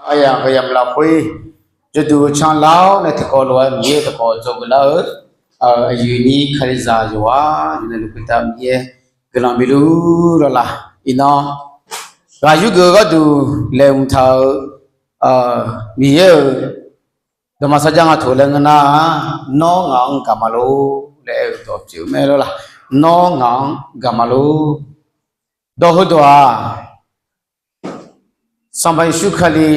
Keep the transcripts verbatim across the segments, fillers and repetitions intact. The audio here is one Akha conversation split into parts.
Aryamq heuyamq lafkhoer yawduq canlar-awr nae tiqkawv lof-aer Miqyaer-euq dawqkawq dzawgeuf lar-eu, aqyuif nyir Kalizaq yawqghaq yawqnav luf khoertav Miqyaer guiqlanq bifluf lawq laq. Iqnan ghaq yurgeuf-eu gharduq laeqhmq taq-euq Miqyaer-euq dawqma sarjax nga tof laer ngeur nar-aq, Nawr ngaq-anr gaqma lor laer aer-eu dawq pyeuf-eu mae lawq laq. Nawr ngaq-anr gaqma lor. Dawq heudawq-aq, Sanqpaq Yeqsur Kali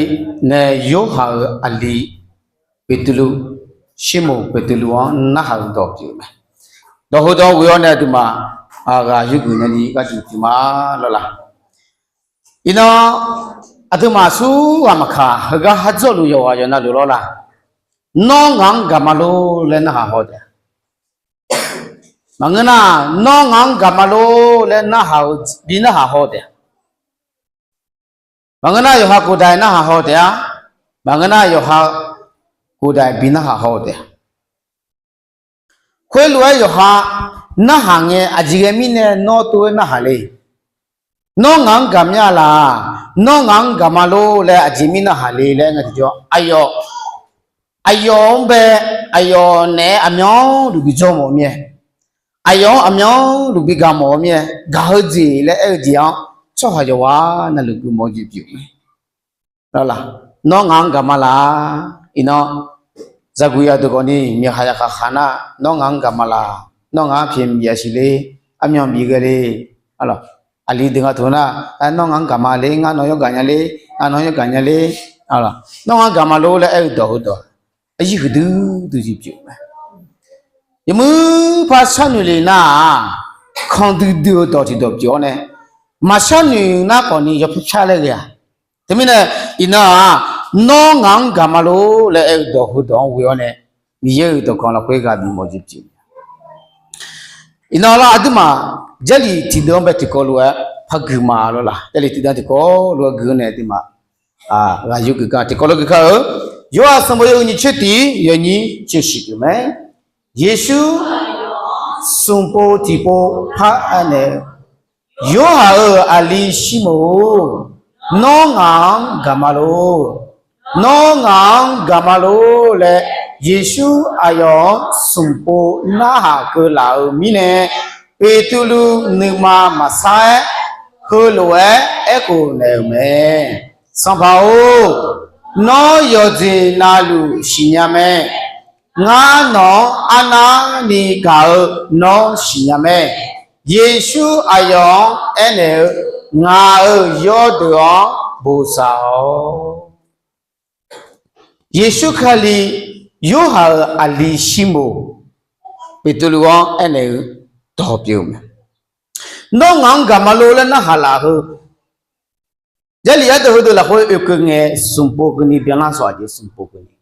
nae Yorhaq-euq aqli Beqtuvluv, Sirmoq Beqtuvluv-anr narhaq-eu dawq pyeuf-eu mae. Dawq heudawq ghoe-awr nae aqduimaf ghaq yurgeuf nyani gharduq pyeuf ma lawq laq. Iqnan aqduimaf aqsurghaq maqkaq, heugar khar dzawrluf yawqghaq yawqnav luf lawr laq. Nawr ngaq-anr gaqma lor laer narhaq haw taef-a. Maqngeur nar, nawr ngaq-anr gaqma lor laer narhaq-eu, bi narhaq haw taef-a. Maqngeur nar, yawqha khofdaiq narhaq haw taef-a. Maqngeur nar, yawqha khofdaiq bi narhaq haw taef-a. Khoerlof-aer yawqha narhaq ngae, aqjeq ghae mirnae nawr tov-aer narhaq le. Nawr ngaq-anr gaqmya laq, nawr ngaq-anr gaqma lor laer aqjeq mirnae narhaq le laer ngae tiqjawr, aqyawf, aqyawf-anr bae, aqyawf naeq-aer aqmyanluf bi jawr mawf-eu mir-aer, aqyawf-anr aqmyanluf bi gaq mawf-eu mir-aer, gaq-eu jeq laer aer-eu jeq-anr tsawrhaq yawqghaq navluf geufmawf-eu jeq pyeuf-eu mae. Nawr ngaq-anr gaqma laq. Iqnan zaqguq yadeuq khawfni myawqha yaqkhaq khaq nar, nawr ngaq-anr gaqma laq, nawr ngaq-anr pyaeq bif yasiq le, armyan bif ghae le. Aqli deuq nga taq nar, nawr ngaq-anr gaqma le, ngar nawq yawr gaqnya le, ngar nawq yawr gaqnya le. Nawr ngaq-anr gaqma lor laer aer-eu dawq heudawq, aryir huiqdui dui jeq pyeuf-eu mae. Yawmuiq par sharnoeq le nar-aq, kanqdui dui-eu dawq tiqdawq pyeuf-awr nae, maqshar noeq nar khawfni yawpyar pyar laer ghae-a. Teumirnae iqnan-aq, nawr ngaq-anr gaqma lor laer aer-eu dawq heudawq-anr ghoe-awr nae, Miqyaer-euq dawqkawq lafkhoer ghaq bimawf jeq pyeuf-eu mae. Iqnan lar aqduimaf Jarlif tiqdeuv-anr bae tiqkawv lof-aer par gui ma lawr laq. Jarlif tiqdeuv-anr tiqkawv lof-aer gui-awr nae aqduimaf ghaq yurgeuf gar tiqkawv lof gui kar-eu. Yawqha sanqbof yawhuiq nyiq tser tiq yawnyir tser shif geuf mae. Yeqsur smqpov tiqpov par aernaeq-eu, Yorhaq-euq aqli Sirmoq-or, nawr ngaq-anr gaqma lor. Nawr ngaq-anr gaqma lor laer Yeqsur aqyawf-anr smqpov narhaq keuv laf-euq mirnae, Beqtuvluv nuima maqsar-aer, heulof-aer aerkhof naeq-euq mae. Sanqpaq-or, nawr yawqjeq navluf siqnya mae. Ngar nawq-anr arnavni gaq-eu nawr siqnya mae. Yeqsur aqyawf-anr aernaeq-eu, Ngaq-euq yawrdeuq-anr bosav-awq. Yeqsur Kali Yorhaq-euq aqli Sirmoq Beqtuvluv-anr aernaeq-eu dawq pyeuf-eu mae. Nawr ngaq-anr gaqma lor laer narhaq laf heu, Jarlif ardeuv heudeuq lafkhoer oekeuv ngae, smqpov keuvni byanlar shawq-aq jeq, smqpov keuvni,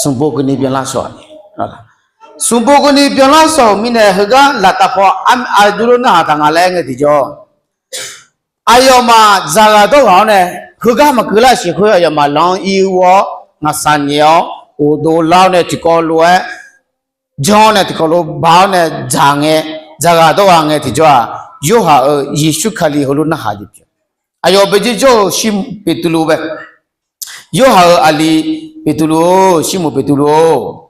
smqpov keuvni byanlar shawq-aq, smqpov keuvni byanlar shawq-euq mirnae heugar laftav paw aqjox lof narhaq taq nga laer ngae tiqjawr, aqyawfmaf dzaqghaq dawrghaq-awr nae, heugar maqkeuv lar-eu siq khoer aqyawfmaf lanr ir ur-awr, ngaqsaq nyaef-awr, ghofdov lar-awr nae tiqkawv lof-aer jan-awr nae tiqkawv lof baq-awr nae dzaq ngae, dzaqghaq dawrghaq ngae tiqjawr-aq, Yorhaq-euq Yeqsur Kali heulof narhaq jeq pyeuf. Aqyawf bae jir jawr-eu Sirmoq Beqtuvluv bae. Yorhaq-euq aqli Beqtuvluv-or, Sirmoq Beqtuvluv-or,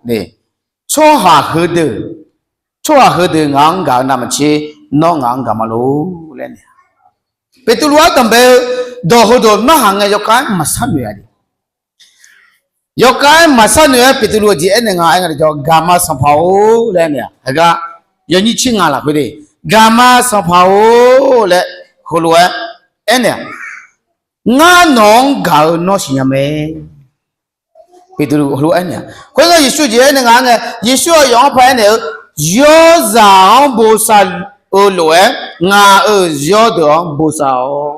tsawrhaq heudeuq, tsawrhaq heudeuq ngaq-anr gaq-eu navmaqtser, nawr ngaq-anr gaq ma lor laer naeq. Beqtuvluv ardanqbae-eu dawq heudawq narhaq ngae yawkhav-aer maqsharnoeq-a de. Yawkhav-aer maqsharnoeq-aer Beqtuvluv-eu jeq aernaeq nga aer nga tiqjawr, Gaqma Sanqpaq-or laer naeq-a. Heugar yawnyir tser nga lafkhoer de, Gaqma Sanqpaq-or laer heulof-aer aernaeq-a. Ngar nawq-anr gaq-eu nawr siqnya mae. Beqtuvluv heulof aernaeq-a. Khoerngae Yeqsur jeq aernaeq nga ngae, Yeqsur aqyawf-anr par aernaeq-eu, Yawrzaq-anr bosav-eu lof-aer, ngaq-euq yawrdeuq-anr bosav-awq.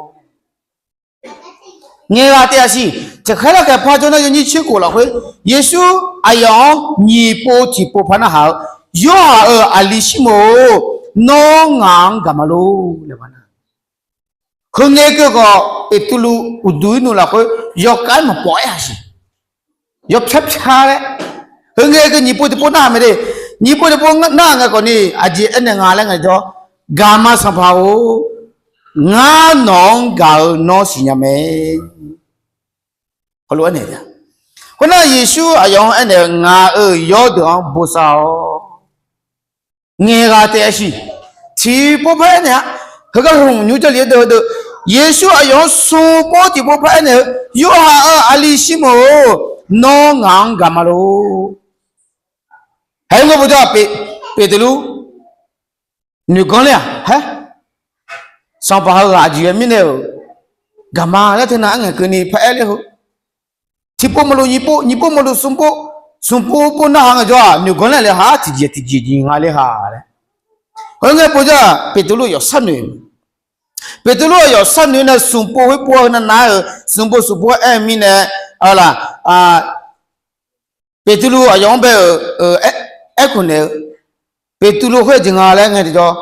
Ngaeqghaq taef-a siq. Tiqkhaer larkhaeq par jawr nar yawnyir tser khof lafkhoer, Yeqsur aqyawf-anr nyiq pov tiqpov par narhaq-eu, Yorhaq-euq aqli Sirmoq-or, nawr ngaq-anr gaq ma lor laer par nar. Heungae keuv khawf Beqtuvluv uqduq irnuq lafkhoer yawkhav-aer maqpawf-aer-a siq. Yawpyar pyar laer. Heungae keuv nyiq pov tiqpov narhaq mae de. Nyiq pov tiqpov narhaq ngae khawfni aqjeq aernaeq nga laer ngaejawr, Gaqma Sanqpaq-or, ngar nawq-anr gaq-eu nawr siqnya mae. Khoerlof-aer naeq-a. Khoernar Yeqsur aqyawf-anr aernaeq-eu, Ngaq-euq yawrdeuq-anr bosav-awq. Ngaeqghaq taef-a siq. Tiqpov paraer naeq-a. Heugar hmq nymr jarlif-aer deuv heudeuq, Yeqsur aqyawf-anr smqpov tiqpov paraer naeq-eu, Yorhaq-euq aqli Sirmoq-or, nawr ngaq-anr gaqma lor. Haer ngeur bojawr-aq, Beqtuvluv noeqganr ler-aq, haer, Sanqpaq heughaq aqjeq-aer mirnae-euq gaqma laer teunav arngaeq keuvni paraer ler heu. Tiqpov maqlof nyiq pov, nyiq pov maqlof smqpov, smqpov pov narhaq ngaejawr-aq, noeqganr ler-aq le ha, tiqjeq tiqjeq jeq nga ler ha laer. Khoerngae bojawr-aq, Beqtuvluv yawf sharnoeq. Beqtuvluv aqyawf sharnoeq nae smqpov khoerpov-a heu navnav-aer-euq smqpov smqpov-aer aer-eu mirnae, a, Beqtuvluv aqyawf-anr bae-euq aerkhof naeq-eu, Beqtuvluv khoer-eu jeq nga laer ngae tiqjawr,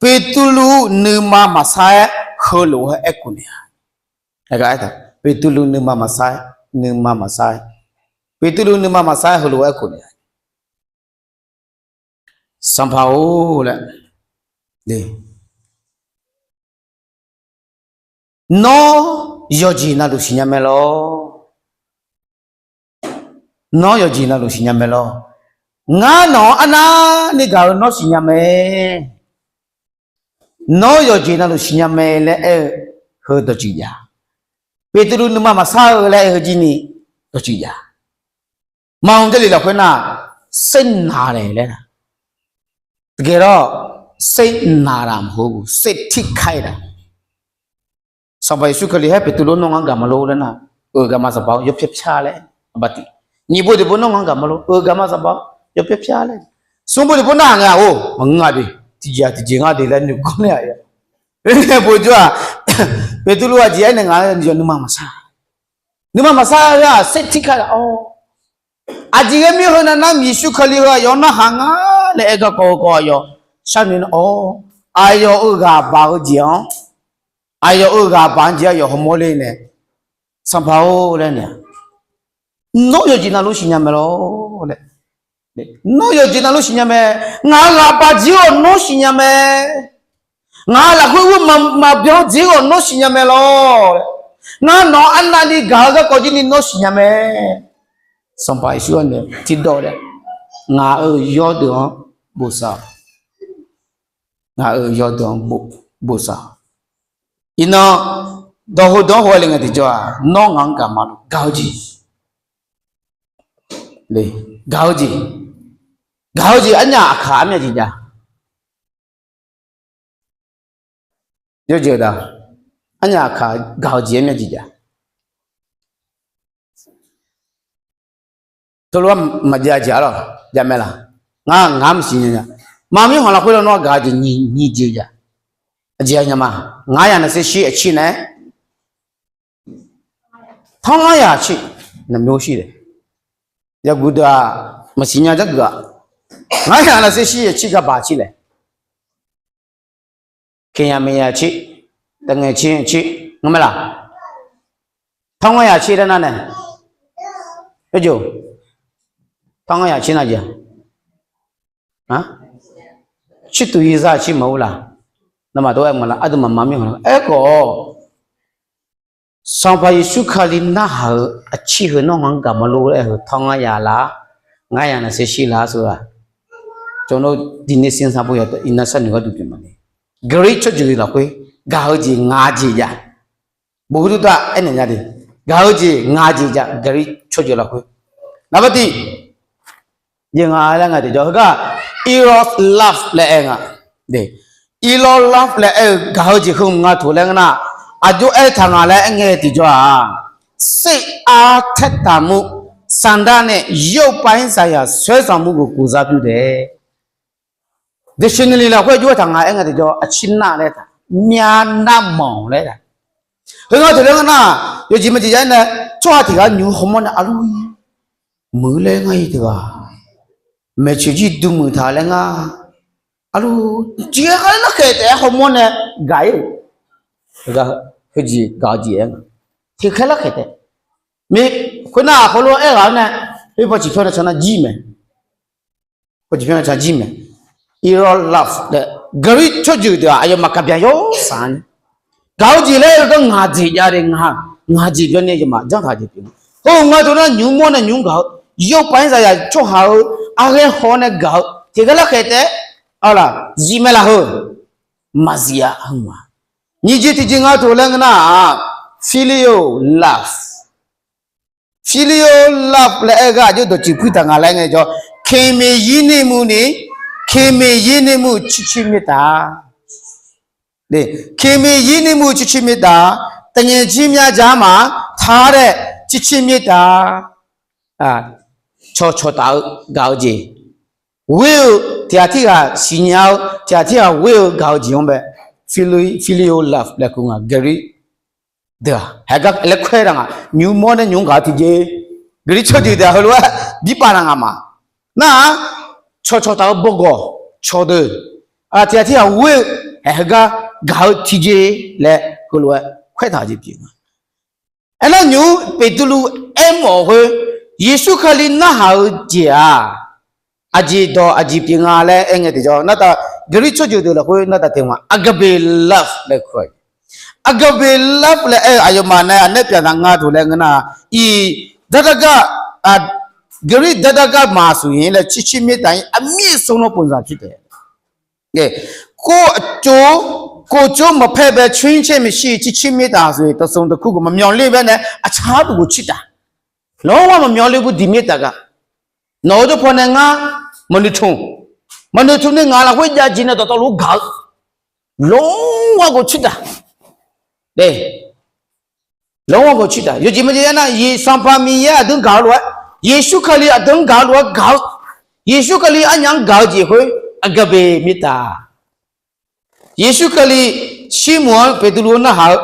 Beqtuvluv nuima maqsar-aer heulof-aer aerkhof naeq-a. Beqtuvluv nuima maqsar-aer, nuima maqsar-aer, Beqtuvluv nuima maqsar-aer heulof-aer aerkhof naeq-a. Sanqpaq-or laer, Nawr yawqjeq navluf siqnya mae lor. Nawr yawqjeq navluf siqnya mae lor. Ngar nawq-anr arnavni gaq-eu nawr siqnya mae. Nawr yawqjeq navluf siqnya mae laer aer-eu heu dawqtsuif jav. Beqtuvluv nuima maqsar-eu laer aer heu jir ni dawqtsuif jav. Maqanr Jarlif lafkhoer nar, စိတ်နာတယ် laer-a. Teugar lawr, စိတ်နာတာမဟုတ်ဘူး, စိတ်ထိခိုက်တာ. Sanqpaq Yeqsur Kali haer Beqtuvluv nawr ngar gaq ma lor laer nar, euq gaq ma Sanqpaq-or, yawpyar pyar laer, aqbaq tiq. Nyiq pov tiqpov nawr ngar gaq ma lor, euq gaq ma Sanqpaq-or, yawpyar pyar laer. Smr pov tiqpov nar-aq ngae-aq-or, maqngeur-a de, tiqjeq-aq tiqjeq ngar de laer noeqkawr nae-a. Aernae bojawr-aq, Beqtuvluv aqjeq aernaeq ngaq-anr yawf nuima maqsar. Nuima maqsar-eu-aq စိတ်ထိခိုက်တာ awr. Aqjeq ghae mir heu navnar Yeqsur Kali heu aqyawf-anr narhaq nga laer aer garkawv-eu kawv aqyawf sharnoeq nar-awr, aqyawf-euq ghaq baq-eu jeq-anr, aqyawf-euq ghaq baq-eu jeq aqyawf hawmawr ler nae, Sanqpaq-or laer nae, nawr yawqjeq navluf siqnya mae lor laer. Nawr yawqjeq navluf siqnya mae. Ngaq-euq ghaq baq jeq-awq nawr siqnya mae. Ngaq-euq lafkhoer ur maqbyan jeq-awq nawr siqnya mae lor. Ngar nawq-anr arnavni gaq-eu garkawv jir ni nawr siqnya mae. Sanqpaq Yeqsur-anr nae tiqdawv laer, ngaq-euq yawrdeuq-anr bosav-awq. Ngaq-euq yawrdeuq-anr bosav-awq. Iqnan dawq heudeuq-anr haw-aer le ngae tiqjawr-aq, nawr ngaq-anr gaq ma lor, gaq-eu jeq. Gaq-eu jeq. Gaq-eu jeq arnyaf aqkaq armyav jeq jav. Yawjeq-eu da, arnyaf aqkaq gaq-eu jeq armyav jeq jav. Teulof-aer maqjav jeq arlawq, jav mae laq? Ngar ngaq-anr maqsiq nya nya. Maqmir khanq lafkhoer lawnmr-aer gaq-eu jeq nyiq jeq jav. Aqjeq nya ma? Ngaq-aer yaq naqsiq shir aqcir nae-aer, tanqngar yaq aqcir naqmyov shir le. Yaqguq deuq-aq, maqsiq nya jargeuf-aq, ngaq-aer yaq naqsiq shir aqcir gaq baq aqcir laer. Keqyaq maeqyaq aqcir, taqngaeq aqcir aqcir, ngar mae laq? Tanqngar yaq aqcir laer nar nae, aerjeq, tanqngar yaq aqcir nar jeq, cirtuq yizar aqcir maqur laq? Nawmaf tov-aer maqlaq, aqduimaf maqmir khanq laf aerkhawf, Sanqpaq Yeqsur Kali narhaq-euq aqcir heu nawr ngaq-anr gaq ma lor laer aer-eu tanqngar yaq laq, ngar yaq naqsiq shir laq sawr-aq, cawq nawr diqnae siqnya sar pov yaq iqnan sharnoeq gharduq pyeuf maqle. Gaqrir tsawrjeuq lafkhoer gaq-eu jeq ngaq jeq jav. Bof heuduq tav aernaeq nya de. Gaq-eu jeq ngaq jeq jav, Gaqrir tsawrjeuq lafkhoer. Lafbar tiq, jeq nga laer nga tiqjawr heugar, Eros love laer aer nga. Eros love laer aer-eu gaq-eu jeq heu mq nga toq laer ngeur nar, aqjox aertaq nga laer aer ngae tiqjawr-aq, စိတ်အားထက်သန်မှု ဆန္ဒနဲ့ ရုပ်ပိုင်းဆိုင်ရာ ဆွဲဆောင်မှုကို ကိုယ်စားပြုတယ်. Dictionary lafkhoer aqjox aertaq nga aer nga tiqjawr aqcir nar laer taq, myavnav manq laer taq. Heu nga toq laer ngeur nar, yawjeq maqjeq jav-aer nae, tsawrhaq tiq ghaq nymq-eu hawmawr nae arlur, muiq laer ngar-ir teughaq, maeqtsoeq jir duq muiq taq laer ngar, arlur, tiq ghaq khaer larkhaeq taef-aer hawmawr nae gaq-ir-euq, heujeq gaq-eu jeq-aer nga, tiq khaer larkhaeq taef. Khoernar aqkawq lof-aer aer ghaq-anr nae, oerpaw ciqpyawr nae can nar jir mae. Eros love laer, Gaqrir tsawrjeuq deuq-aq aqyawfmaf kaqbyan yawsaq-anr, gaq-eu jeq laer-eu gar ngaq jeq jav de, ngaq jeq byan ni aqyawfmaf janr taq jeq pyeuf-eu. Heu nga teu nar nymq mr mawr nae nymq mr gaq-eu, yawpav-anr zaqyaq tsawrhaq-eu arghaer haw nae gaq-eu tiqghaq larkhaeq taef-aer, arlaq, zif mae laf heu, maqzif-a heu ma. Nyiq jeq tiqjeq nga teu laer ngeur nar-aq, filial love. Filial love laer aer-eu gar aqjox dawqtsuif puir taq nga laer ngae jawr, keqmeq yir ni mur ni, keqmeq yir ni mur-eu circir mir taq. Keqmeq yir ni mur-eu circir mir taq, taqngaeq jir myav ja ma, taq-aer dae circir mir taq. Cawqcawq taf-eu gaq-eu jeq, ghoer-eu tiqghaq tirghaq siqnya-eu tiqghaq tirghaq ghoer-eu gaq-eu jeq-anr bae, filial love laer kur nga Gaqrir deuq-aq, haeq gar laer khaer taq nga, nymq mr mawr nae nymq mr gaq-eu tiqjeq, Gaqrir tsawrjeuq deuq-aq heulof-aer birpav taq nga ma. Nar-aq, cawqcawq taf-eu bawgawq cawqdeuq, tiqghaq tirghaq ghoer-eu, haeq heugar gaq-eu tiqjeq laer heulof-aer khaertaq jeq pyeuf nga. Aernar nymq-mr Beqtuvluv aermawf-eu khoer, Yeqsur Kali narhaq-eu jeq-aq, aqjeq dawq aqjeq pyeuf nga laer aer ngae tiqjawr, nartaf Gaqrir tsawrjeuq deuq lafkhoer nartaf teq ma, agape love laer kur-a. Agape love laer aer-eu aqyawfmaf nae aqnaer pyaq taq nga teu laer ngeur nar-aq, iq, dardargar, Gaqrir dardargar maqsuq-ir laer circir mir taq-ir, aqmir sanr lawr ponzaq cir taef ကိုယ့်အကျိုး ကိုယ့်ကျိုးမဖက်ဘဲ ချွင်းချက်မရှိ ချစ်ခြင်းမေတ္တာဆိုရင် တစ်စုံတစ်ခုကို မမျှော်လင့်ဘဲနဲ့ အခြားသူကို ချစ်တာ။ လုံးဝ မမျှော်လင့်ဘူး ဒီမေတ္တာက။ နော် ဒုးဖော်နဲ့ငါ မနုထုံ မနုထုံ နဲ့ ငါ လၢ ဝိညာဉ် ကျင်တဲ့ တော်တော် လို့ ဂါ လုံးဝ ကို ချစ်တာ။ တဲ့ လုံးဝ ကို ချစ်တာ။ ယုံကြည်မှု ကျကျ နဲ့ Sanqpaq Miqyaer အဒုံး ဂါ လို့ Yeqsur Kali အဒုံး ဂါ လို့ ဂါ Yeqsur Kali အညံ ဂါ jeq ခွေ agape မေတ္တာ Yeqsur Kali ရှီမိၼ် ပေတရု narhaq-eu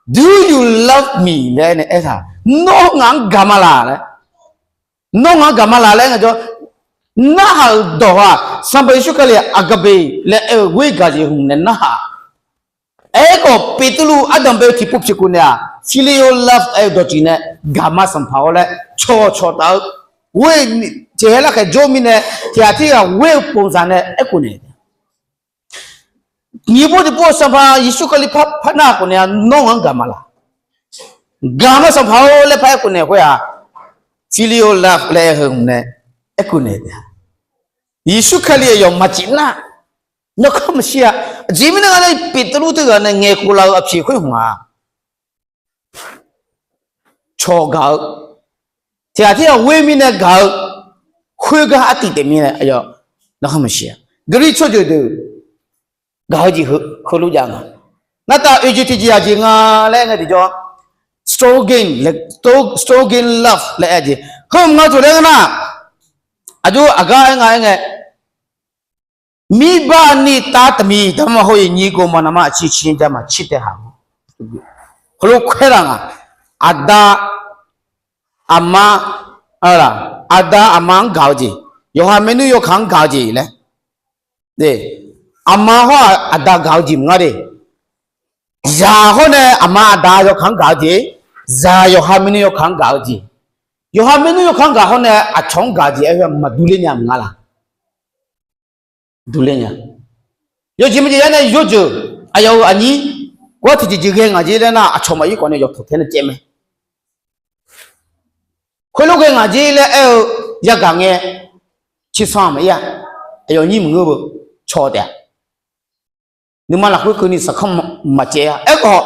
Do you love me လဲ nae aertaq, nawr ngaq-anr gaq ma laq laer. Nawr ngaq-anr gaq ma laq laer ngaejawr, narhaq-euq dawq-aq, Sanqpaq Yeqsur Kali-aq agape laer aer-eu ghoer gaq jeq hmq nae narhaq. Aerkhawf Beqtuvluv ardanq bae-eu tiqpov pyeuf kuf naeq-aq, filial love aer-eu dawqtsuif nae gaqma sanqpaq-awr laer cawqcawq taf-eu ghoer-eu jeq haer larkhaeq jawr mirnae, tiqghaq tirghaq ghoer-eu ponzaq nae aerkhof naeq Nyiq pov tiqpov-eu Sanqpaq Yeqsur Kali par nar-aq khawf naeq-a, nawr ngaq-anr gaq ma laq. Gaqma sanqpaq-or laer par aerkhof naeq khoer-aq, filial love laer aer-eu hmq nae aerkhof naeq taef-a. Yeqsur Kali aqyawf maqcif nar, nawr kar maqshir-a. Aqjeq mirnae nga laer Beqtuvluv teughaq nae ngaeqkhof laf-eu aqpoeq khoer hmq-a. Cawq gaq-eu, tiqghaq tirghaq ghoer mirnae gaq-eu, khoergar artiv taef mirnae aqyawf narhaq maqshir-a. Gaqrir tsawrjeuq deuq gaq-eu jeq heulof jav nga. Nartaf oeq jeq tiqjeq aqjeq nga laer aer ngae tiqjawr, struggling, struggling love laer aer jeq. Heu nga taq laer ngeur nar, aqjox aqgar aer nga aer ngae, mirbar ni tav taqmiq dama hawr-iq nyiq goq maqnaq ma aqcir cir jar ma cir tae haq. Heulof khaer laf nga, aqda aqma, aqda aqma-anr gaq-eu jeq, yawqha maernmr yawkaq-anr gaq-eu jeq laer. Aqma hawr-aq aqda gaq-eu jeq maqngar de. Zaq hawr nae aqma aqda yawkaq-anr gaq-eu jeq, zaq yawqha maernmr yawkaq-anr gaq-eu jeq, yawqha maernmr yawkaq-anr gaq hawr nae aqcawq-anr gaq-eu jeq aer-eu maqdur ler nya maqngar laq. Durler nya. Yawjeq maqjeq yar nae yawjeuq aqyawf-euq aqnyir gar tiqjeq jeq ghae ngaq jer laer nar, aqcawq maqir khawf nae yawtawq tae nae caev mae. Khoerlof ghae ngaq jer laer aer-eu yagaq ngae, tsersanr maqir-a. Aqyawf nyir maqngeur beu, caw taef-a. Nuima lafkhoer keuvni saqkanr maqcaev-a. Aerkhawf,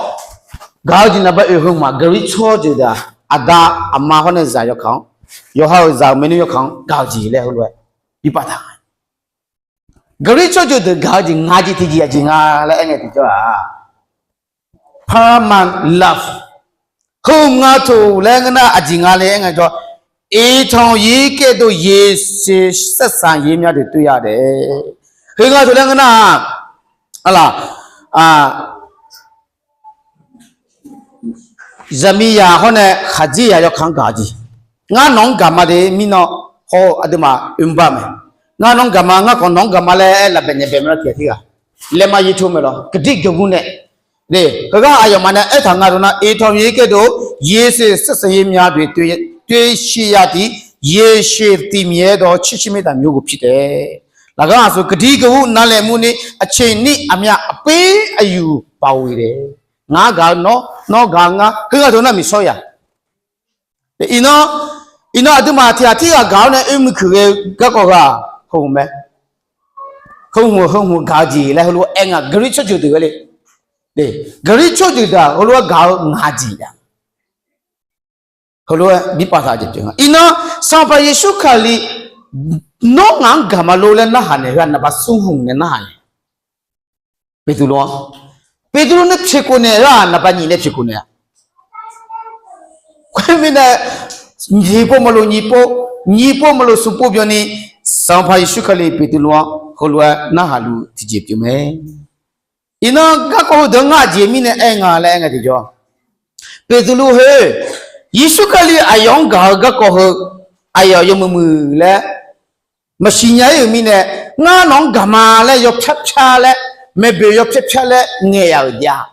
gaq-eu jeq naqba oeq heu ma, gaqrir tsawrjeuq deuq-aq, aqda aqma hawr nae zaq yawkaq-anr, yawqha-euq zaq-euq maernmr yawkaq-anr gaq-eu jeq laer heulof-aer bipav taq nga. Gaqrir tsawrjeuq deuq gaq-eu jeq ngaq jeq tiqjeq aqjeq nga laer aer ngae tiqjawr-aq, paramount love. Heu nga taq laer ngeur nar aqjeq nga laer aer ngae jawr, အိမ်ထောင်ရေးကဲ့သို့ရေရှည်ဆက်ဆံရေးများတွင် တွေ့ရတယ်. Heu nga taq laer ngeur nar-aq, zaqmiqzaq hawr nae khaqdzerzaq yawkaq-anr gaq-eu jeq. Ngar nawq-anr gaqma de mirnae, haw aqduimaf oerbar mae. Ngar nawq-anr gaqma, ngar khawf nawq-anr gaqma laer aer laf bae nae bae mae lawr tiqghaq tirghaq laer mar yir tor mae lawr. Kaqdir gaqgur nae heugar aqyawfmaf nae aertaq nga dawq nar, အိမ်ထောင်ရေးကဲ့သို့ ရေရှည်ဆက်ဆံရေးများတွင် တွေ့ရှိရသည်။ ရေရှည်တည်မြဲသော ချစ်ခြင်းမေတ္တာမျိုးကို ဖြစ်တယ်။ ။လၢခံကဆို ကတိကဝတ်နားလည်မှုနှင့် အချိန်နှင့်အမျှ အပေးအယူပါဝင်တယ်။ Ngar gaq-eu nawr, nawr gaq-eu ngar, heugar taq nar miqsawr ya Iqnan, iqnan aqduimaf tiq ghaq tirghaq gaq-awr nae oermuiq kuiq ghae-eu garkawv heu-aq, heu hmq mae. Heu hmq heu hmq gaq-eu jeq laer heulof-aer aer nga, Gaqliq tsawrjeuq deuq-a le. Gaqliq tsawrjeuq deuq-aq heulof-aer gaq-eu ngaq jeq-a. Heulof-aer bi pav taq jeq pyeuf nga. Iqnan, Sanqpaq Yeqsur Kali, nawr ngaq-anr gaq ma lor laer narhaq naeq heu-aq, naqba smr hmq nae narhaq naeq. Beqtuvluv-anr, Beqtuvluv nae pyeuf khof naeq-aq, naqba nyiq nae pyeuf khof naeq-a. Khoermirnae, nyiq pov maqlof nyiq pov, nyiq pov maqlof smq pov byanni, Sanqpaq Yeqsur Kali Beqtuvluv-anr heulof-aer narhaq luf tiqjeq pyeuf mae. Iqnan garkawv heudeuq-anr ngar aqjeq mirnae aer nga laer aer ngae tiqjawr, Beqtuvluv heu, Yeqsur Kali aqyawf-anr gaq-eu garkawv heu, aqyawf yawmuiq muiq laer maqsiq nya-ir-euq mirnae, ngar nawq-anr gaq ma laer yawpyar pyar laer, maeqboeq yawpyar pyar laer ngaeq yaf-euq jav.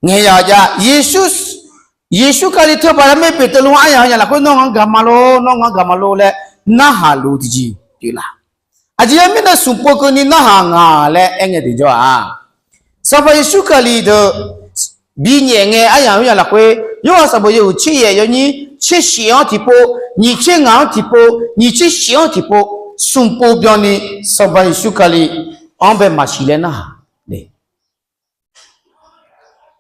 Ngaeq yaf-euq jav. Yeqsur Kali teubaqda mae Beqtuvluv-anr aryaq heu yaq lafkhoer nawr ngaq-anr gaq ma lor, nawr ngaq-anr gaq ma lor laer narhaq luf tiqjeq pyeuflar. Aqjeq mirnae smq pov keuvni narhaq nga laer aer ngae tiqjawr-aq, Sanqpaq Yeqsur Kali deuq binyaef ngae aryaq heu yaq lafkhoer, Yorhaq sanqbof yawhuiq tser yaef yawnyir tser shif-anr tiqpov, nyiq tser ngaq-anr tiqpov, nyiq tser shif-anr tiqpov, smq pov byanni Sanqpaq Yeqsur Kali-anr bae maqsiq laer narhaq.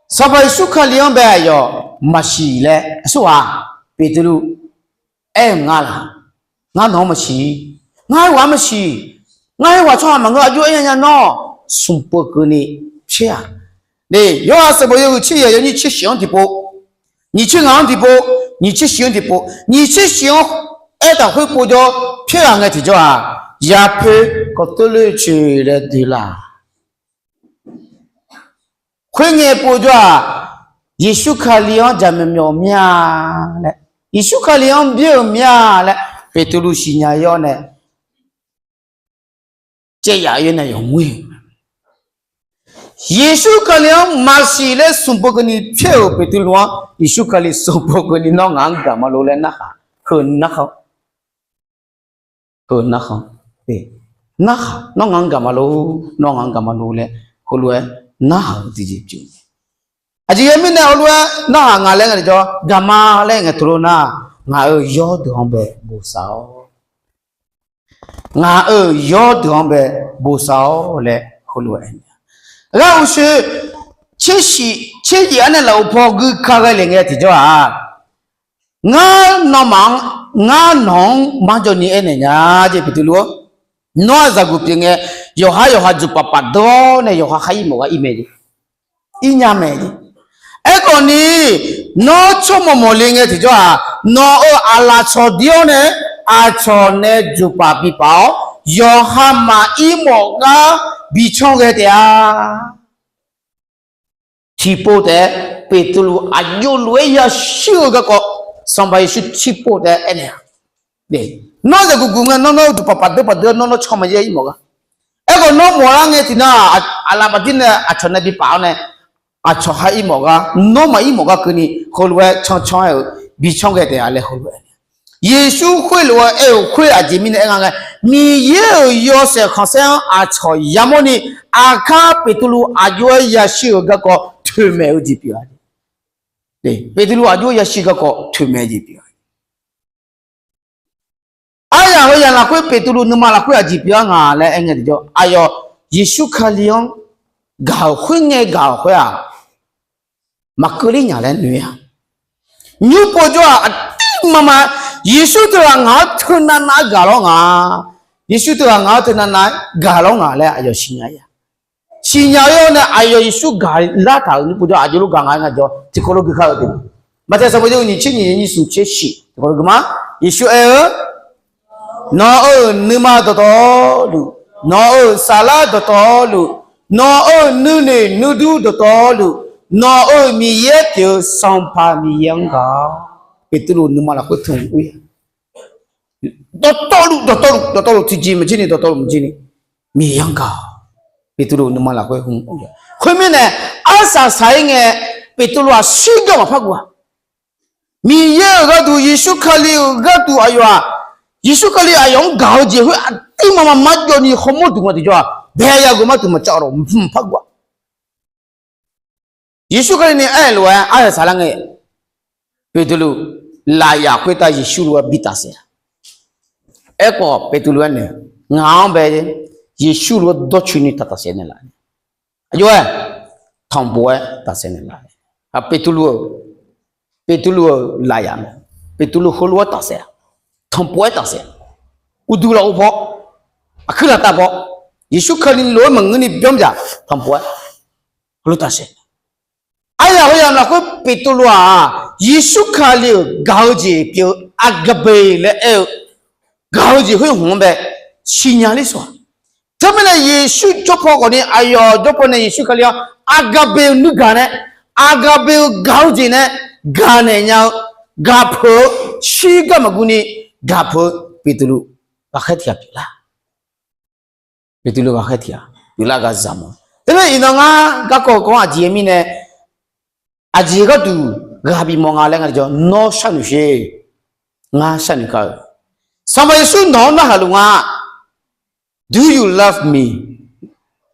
Sanqpaq Yeqsur Kali-anr bae aqyawf maqsiq laer aqsurghaq Beqtuvluv aer-euq nga laq? Ngar nawq-anr maqsiq. Ngar heughaq-anr maqsiq. Ngar heughaq tsawrhaq maqngeur, aqjox aer nya nya nawr, smq pov keuvni pyaer-aq. Yorhaq sanqbof yawhuiq tser yaef yawnyir tser shif-anr tiqpov, nyiq tser ngaq-anr tiqpov, nyiq tser shif-anr tiqpov, nyiq tser shif-anr aertaq khoer povjawr pyaer-aq ngae tiqjawr-aq, yapoer kawqteuv loer coeq laer doe laq. Khoerngae povjawr-aq, Yeqsur Kali-anr jaqmyawf myawf mir-a laer, Yeqsur Kali-anr byaer-euq mir-a laer Beqtuvluv siqnya-ir-awr nae, caev yaf-ir nae yawq ngoer-eu, Yeqsur Kali-anr maqsiq laer smq pov keuvni pyaer-euq Beqtuvluv-anr Yeqsur Kali smq pov keuvni nawr ngaq-anr gaq ma lor laer narhaq. Heu narhaq Heu narhaq, narhaq, nawr ngaq-anr gaq ma lor, nawr ngaq-anr gaq ma lor laer heulof-aer narhaq-eu tiqjeq pyeuf. Aqjeq mirnae heulof-aer narhaq nga laer ngae tiqjawr, gaq ma laer ngae teulof nar, ngaq-euq yawrdeuq-anr bae bosav-awr, ngaq-euq yawrdeuq-anr bae bosav-awr laer heulof-aer aer-a. Ghaq uqshoe tser shif tser yaef-anr nae lafov paw gui ka ghae le ngae tiqjawr-aq, ngar nawmaf-anr, ngar nawq-anr marjawv ni aernaeq nya jeq Beqtuvluv-or, nawr aqzaqguq pyeuf ngae, yawqha yawqha juqpaf paf deur-awr nae yawqha khar ir mawf gar ir mae jeq, ir nya mae jeq. Aerkhawf ni, nawr tsawrmawq mawq le ngae tiqjawr-aq, nawq-euq aqlaf cawq dir-awr nae, aqcawq nae juqpaf bipaf-awr, yawqha maqir mawf gar bi canr ghae taef-a. Tiqpov taef-aer Beqtuvluv aqjox lof-aer yashir-eu garkawv, Sanqpaq Yeqsur tiqpov taef-aer aernaeq-a. Nawr zaqguq guq ngae, nawr nawr juqpaf paf deur paf deur, nawr nawr canr maqya ir mawf gar. Aerkhawf nawr mawf lar ngae tiqnan, aqlaf baqdir nae aqcawq nae bipaf-awr nae, aqcawq khar ir mawf gar, nawr maqir mawf gar keuvni heulof-aer canr canr-aer-euq bi canr ghae taef-a laer heulof-aer aer-a. Yeqsur khoerlof-aer aer-euq khoer aqjeq mirnae aer nga ngae, Miqyaer-euq yawshaef khanqsaer-anr aqcawq yamawrni, aqkar Beqtuvluv aqjox-aer yashir-eu garkawv toeqmaeq-eu jeq pyeuf-a. Beqtuvluv aqjox-aer yashir garkawv toeqmaeq-eu jeq pyeuf-a. Aryaq heu yaq lafkhoer Beqtuvluv nuima lafkhoer aqjeq pyeuf-a nga laer aer ngae tiqjawr, aqyawf Yeqsur Kali-anr gaq-euq khoerngae gaq-euq khoer-aq, maqkeuv ler nya laer noeq-a. Nymr povjawr-aq, aqduimaf ma, Yeqsur teughaq ngaq-anr teunav nav-aer gaq lawr nga. Yeqsur teughaq ngaq-anr teunav nav-aer gaq lawr nga laer aqyawf siqnya-ir-a. Siqnya-ir-awr nae aqyawf Yeqsur gaq lar taq-euq nymr povjawr aqjox lof gaq nga-aer nga jawr tiqkawv lof gui kar-eu deuq. Maqtaeq sanqbof yawhuiq nyiq tser nyiq nyiq smq tser shif tiqkawv lof gui ma. Yeqsur aer-eu, Nawq-euq nuima dawqtawvluf, nawq-euq saflar dawqtawvluf, nawq-euq nuinoeq nuidur dawqtawvluf, nawq-euq Miqyaer pyeuf-eu Sanqpaq Miqyaer-anr gaq-awr. Beqtuvluv nuima lafkhoer tmq ur-a. Dawqtawvluf, dawqtawvluf, dawqtawvluf tiqjeq maqjir ni, dawqtawvluf maqjir ni, Miqyaer-anr gaq-awr. Beqtuvluv nuima lafkhoer hmq ur-a. Khoermirnae, arsaq saq-ir ngae, Beqtuvluv-aq shirgawr maqpar guv-a. Miqyaer-euq gharduq, Yeqsur Kali-euq gharduq aqyawf-aq, Yeqsur Kali aqyawf-anr gaq-eu jeq khoer aqduimaf maqmar jawv ni hawmawr duq nga tiqjawr-aq, bae yageuf mar duq maqcav-awq, mqpar guv-a. Yeqsur Kali ni aer-eu lof-aer arsaq saqlar ngae, Beqtuvluv lafyaf khoertav Yeqsur lof-aer bi tafsaef-a. Aerkhawf Beqtuvluv aernaeq, ngaq-anr bae Yeqsur lof-aer dawrcoeni taq tafsaef naeqlaf. Aqjox-aer tanqbof-aer tafsaef naeqlaf. Beqtuvluv-euq, Beqtuvluv-euq lafyaf mae. Beqtuvluv heulof-aer tafsaef-a. Tanqbof-aer tafsaef. Uqduq lafov paw, aqkuir laftav paw, Yeqsur Kali lof-aer maqngeur ni byanr byaq tanqbof-aer heulof tafsaef. Aryaq heuyaq lafkhoer Beqtuvluv-aq, Yeqsur Kali-euq gaq-eu jeq pyeuf-eu aqgaqbeq laer aer-eu gaq-eu jeq khoer hmq-anr bae siqnya ler sawq-a. Teumirnae Yeqsur jawr paw khawfni aqyawf jawr paw nae Yeqsur Kali-anr aqgaqbeq-eu nuigaq nae, aqgaqbeq-eu gaq-eu jeq nae gaqnaeq nya-eu, gaqpeuq-eu, shirgar maqguv ni gaqpeuq-eu Beqtuvluv ghaqkhaer tiq ghaq pyeuflar. Beqtuvluv ghaqkhaer tiq ghaq pyeuflar gaq zaq mawf. Teumirnae iqnan ngar garkawv-eu kawv-anr aqjeq mirnae aqjeq gharduq ghaq bifmawf nga laer ngar jawr, nawr sharnoeq sher. Ngar sharnoeq kar-eu, Sanqpaq Yeqsur nawq-anr narhaq luf nga. Do you love me?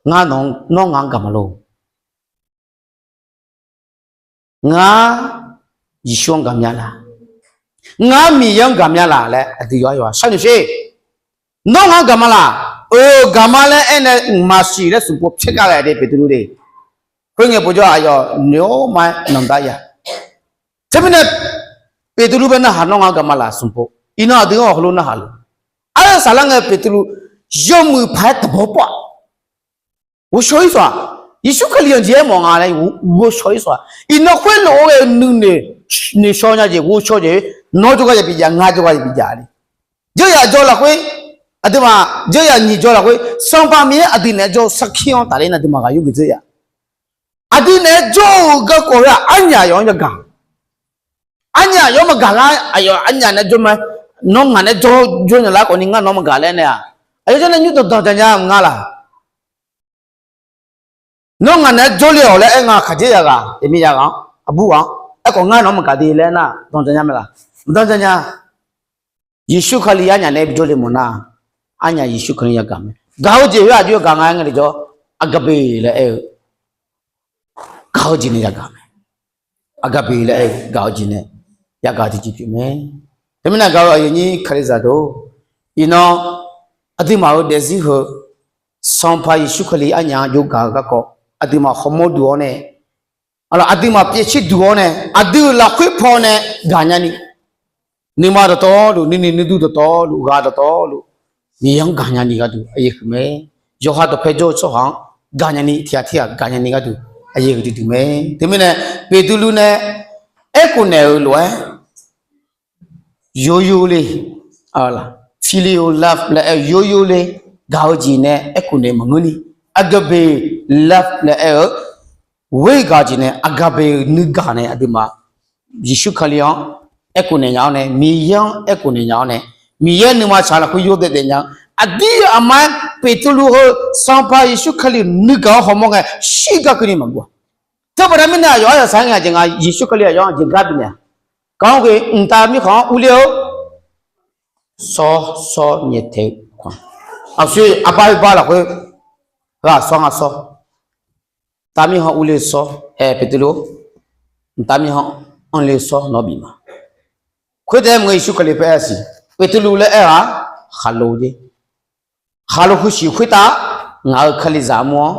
Ngar nawq, nawr ngaq-anr gaq ma lor? Ngar Yeqsur-anr gaq mya la? Ngar Miqyaer-anr gaq mya la laer aqdui yawqha yawqha sharnoeq sher. Nawr ngaq-anr gaq ma laq? Euq, gaq ma laer aernae mqmaq siq laer smq pov pyaer gar ghae de Beqtuvluv de. Khoerngae povjawr aqyawf noeq-awr ma-aer nanqdar ya. Teumirnae Beqtuvluv bae narhaq nawr ngaq-anr gaq ma laq smq pov. Iqnan aqdui-anr heulof narhaq luf. Aryaq saflar ngae Beqtuvluv yawmuiq paq-aer taqbawr pawr-aq, ghovshaw-ir sawq-aq. Yeqsur Kali-anr jeq-aer mawf nga laer ghovshaw-ir sawq-aq. Iqnan khoerlof-aer ghae-eu nuinoeq noeqshaw nya jeq ghovshaw jeq-aer nawr jawrgar yabi jav, ngar jawrgar yabi jav le. Dzeuryaq jawr lafkhoer, aqduimaf dzeuryaq nyiq jawr lafkhoer Sanqpaq Miqyaer aqdui naeq-aer jawr-eu sarkir-anr tafler nar aqduimaf ghaq yur geuf dzeuryaq. Aqdui naeq-aer jawr-eu garkawv heu-aq arnyaf aqyawf-anr yagaq. Arnyaf aqyawf-anr maqgaq lar, aqyawf arnyaf naeq-aer jawr ma. Nawr ngaq naeq-aer jawr, jawr naeq lar khawfni ngar nawr maqgaq laer nae-aq, aqyawf jawr nae nymr danqdanq ja nya-eu nga laq? Nawr ngaq naeq-aer jawrle-awq laer aer nga, khaqdzerzaq ghaq, iqmir ya ghaq-anr, aqbur ghaq-anr, aerkhawf ngar nawr maqgaq de laer nar danqdanq nya mae laq? Maqdanqdanq nya. Yeqsur Kali arnyaf naeq-aer bijawr le mawf nar, arnyaf Yeqsur Kali yagaq mae. Gaq-eu jeq khoer aqjox-aer gaq nga aer ngae le jawr, aqgaqbeq laer aer-eu gaq-eu jeq nae yagaq mae. Aqgaqbeq laer aer-eu gaq-eu jeq nae yagaq tiqjeq pyeuf mae. Teumirnae gaq-eu aqyuif aqnyir Kalizaq deuq-or, iqnan aqduimaf-euq daefzir heu Sanqpaq Yeqsur Kali arnyaf-anr jawrgaq-eu garkawv aqduimaf hawmawr duq-awr nae, aqduimaf pyaev tser duq-awr nae, aqdui-euq lafkhoer paw nae gaqnya ni, nuima dawqtawvluf, nuinoeq nuidur dawqtawvluf, ghaq dawqtawvluf, Miqyaer-anr gaqnya ni gharduq aqyuif huiq mae. Yawqha dawqpae jawr-eu tsawrhaq-anr gaqnya ni tiq ghaq tir ghaq gaqnya ni gharduq aqyuif huiqdui duq mae. Teumirnae Beqtuvluv nae aerkhof naeq-euq lof-aer, yoyole, filio love laer aer-eu yoyole gaq-eu jeq nae aerkhof naeq maqngeur ni, agape love laer aer-eu ghoer gaq-eu jeq nae agape-eu nuigaq nae aqduimaf Yeqsur Kali-anr aerkhof naeq nya-awr nae, Miqyaer-anr aerkhof naeq nya-awr nae, Miqyaer nuima tsaq lafkhoer yawdaef daefnya-eu aqdir aqma-aer Beqtuvluv heu Sanqpaq Yeqsur Kali-euq nuigaq-anr hawmawr ngae shirgar keuvni maqguv-a. Teubaqda mirnae aqyawf aryaq saq-aer ngae aqjeq nga Yeqsur Kali aqyawf-anr aqjeq gar bifnaeq-a. Kaq-anr ghoe mqtav mirkhanq-anr urler-eu sawr sawr nyaeftaeq-eu khanq, aqsur arbar oerbar lafkhoer ghaq sawr ngar sawr, mqtav mirkhanq-anr urler sawr, aer Beqtuvluv, mqtav mirkhanq-anr anrler sawr nawr bif ma. Khoertaef-aer maqngeur Yeqsur Kali paer-a siq, Beqtuvluv laer aer-aq, khaqlo jeq. Khaqlo heusiq khoertav, ngaq-euq Kalizaq armur-anr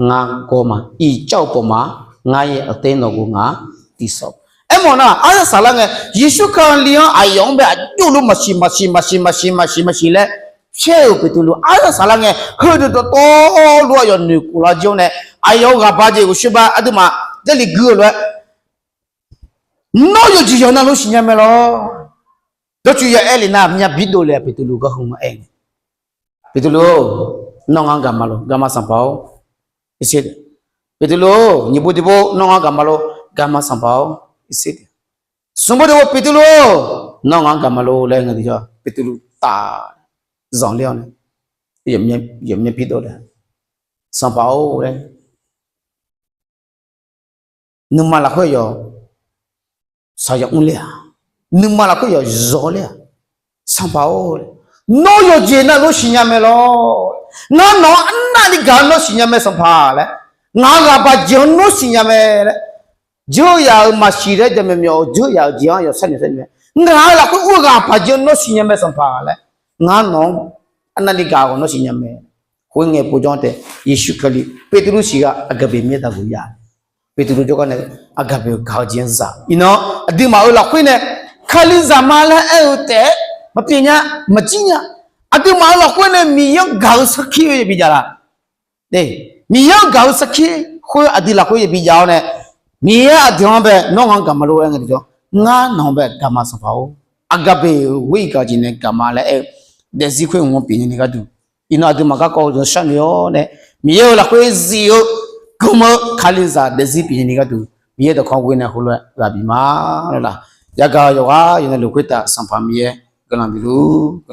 ngar gawr ma. Iqcav-eu pawf ma, ngar yaer aqter nawq ghof ngaq tiqsawq. Aermawf nar, aryaq saqlar ngae, Yeqsur Kali-anr aqyawf-anr bae aqjox lof maqsiq maqsiq maqsiq maqsiq maqsiq maqsiq laer pyaer-euq Beqtuvluv aryaq saqlar ngae, heudeuq dawqtawvluf aqyawf noeqkhof lar jir-awr nae, aqyawf-euq ghaqba jeq ghovshoer bar aqduimaf Jarlif gui-eu lof-aer, nawr yawqjeq yawq navluf siqnya mae lawr. Dawrcoeni ya aer le nar myav bidov le-a Beqtuvluv gar hmq-anr aer-eu, Beqtuvluv-or, nawr ngar-anr gaq ma lor, gaq ma Sanqpaq-or. Beqtuvluv-or, nyiq pov tiq pov nawr ngar-anr gaq ma lor, gaq ma Sanqpaq-or. Smq pov tiq pov Beqtuvluv-or, nawr ngar-anr gaq ma lor laer ngae tiqjawr Beqtuvluv taf zanqler-awr nae, yawqmyav bidov le, Sanqpaq-or laer nuima lafkhoer yawq saqyawf mr ler-aq, nuima lafkhoer yawq zawq ler-aq, Sanqpaq-or, nawr yawqjeq navluf siqnya mae lawr. Ngar nawq-anr arnavni gaq-eu nawr siqnya mae Sanqpaq laer, ngaq-euq ghaqba jeq-anr nawr siqnya mae laer, Dzeur yaf-euq maqsiq laer jaqmyawf myawf-eu dzeur yaf-euq jeq-anr yawsar noeq sar noeq-aer, ngaq-euq lafkhoer ur-eu ghaq paq jeq-anr nawr siqnya mae sanqpaq laer, ngar nawq-anr arnavni gaq-awq nawr siqnya mae. Khoerngae povjawr taef, Yeqsur Kali Beqtuvluv siq ghaq aqgaq beq mir-aer daqguq ya. Beqtuvluv jawrgar nae aqgaq beq-eu gaq-eu jeq-anr za. Iqnan aqduimaf-euq lafkhoer nae Kalizaq ma laer aer-eu taef-aer maqpyeuf nya, maqjir nya. Aqduimaf-euq lafkhoer nae Miqyaer-anr gaq-eu sarkir-eu yabi jav la. Miqyaer-anr gaq-eu sarkir khoer aqdui lafkhoer yabi jav-awr nae, Miqyaer aqdui-anr bae nawr ngaq-anr gaq ma lor-aer ngae tiqjawr, ngar nawq-anr bae gaq ma sanqpaq-or. Aqgaq beq-euq ghoer-iq gaq jeq nae gaq ma laer aer-eu daefzir khoer ngaq-anr pyeuf nya ni gharduq, iqnan aqduimaf garkawv-eu zanqsar noeq-awr nae, Miqyaer-euq lafkhoer zif-eu gmq-eu Kalizaq daefzir pyeuf nya ni gharduq, Miqyaer dawqkawq ghoe nae heulof-aer ghaq bif ma lor laq. Yagaq yawqghaq yawqnav luf khoertav Sanqpaq Miqyaer guiqlanq bif luf